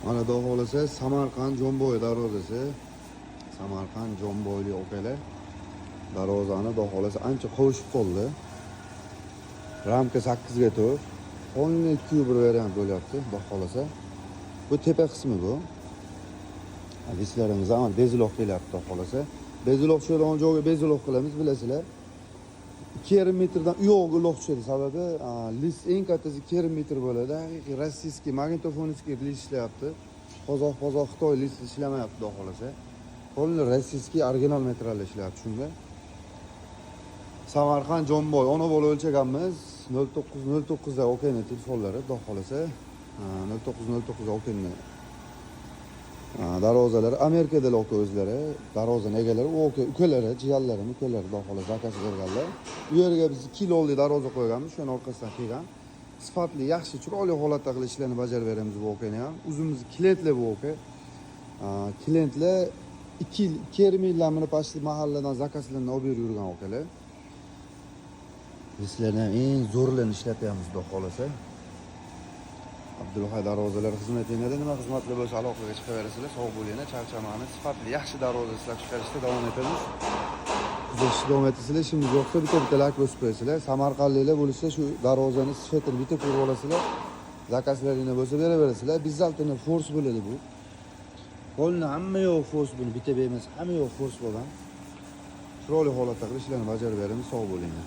Mana, xudo xohlasa, Samarqand Jomboy darvozasi. Samarqand Jomboyli okalar. Darvozani, xudo xohlasa, ancha qovushib qoldi. Ramka 8 ga 4. Полный 2 bir variant bo'lyapti, xudo xohlasa. Bu tepa qismi bu. Listlarimiz amal без uloq kelyapti, xudo xohlasa. Без uloq tushadigan joyga без uloq qilamiz, bilasizlar. 2,5 metrdan u yog'iga uloq tushadi. Sababi list eng kattasi 2,5 metr bo'ladi. Haqiqiy российский магнитофонский list ishlayapti. Qozoq, qozoq, Xitoy list ishlamayapti, xudo xohlasa. Полный российский original materialda ishlayapti shunda. Samarqand Jomboy ona bola o'lchaganmiz. 0909 da okeyni telefonlari, xudo xohlasa. 0909 da okeyni darvozalari Amerikada aka o'zlari, darvozani egalari, u aka ukalari, jiyanlarim ukalari, xudo xohlasa, zakaz berganlar. U yerga biz 2 yil darvoza qo'yganmiz, shuni orqasidan kelgan. Sifatli, yaxshi, chiroyli holatda qilib ishlarni bajarib beramiz bu okani ham. O'zimiz klientlar bu aka. Klientlar 2 yil, 2,5 yildan beri почти mahalladan zakazlarni olib berib yurgan akalar. Listlarni ham eng zo'rlarini ishlatyapmiz, xudo xohlasa. Abdulhay darvozalar xizmatinglarda nima xizmatlar bo'lsa, aloqaga chiqaverasizlar. Sog' bo'linglar, charchamani. Sifatli, yaxshi darvoza ishlab chiqarishda davom etamiz. Kuzatishda davom etasizlar. Ishimiz yo'qsa, bitta bitta layk bosib qo'yasizlar. Samarqandliklar bo'lsa, shu darvozani sifatini bitta ko'rib olasizlar. Zakazlaringlar bo'lsa, beraverasizlar. Обязательно форс bo'ladi bu. Polni hamma yo'q форс buni bitta bermas, hamma yo'q форс bo'lgan. Chiroyli holatda qilib ishlarni bajarib beramiz. Sog' bo'linglar.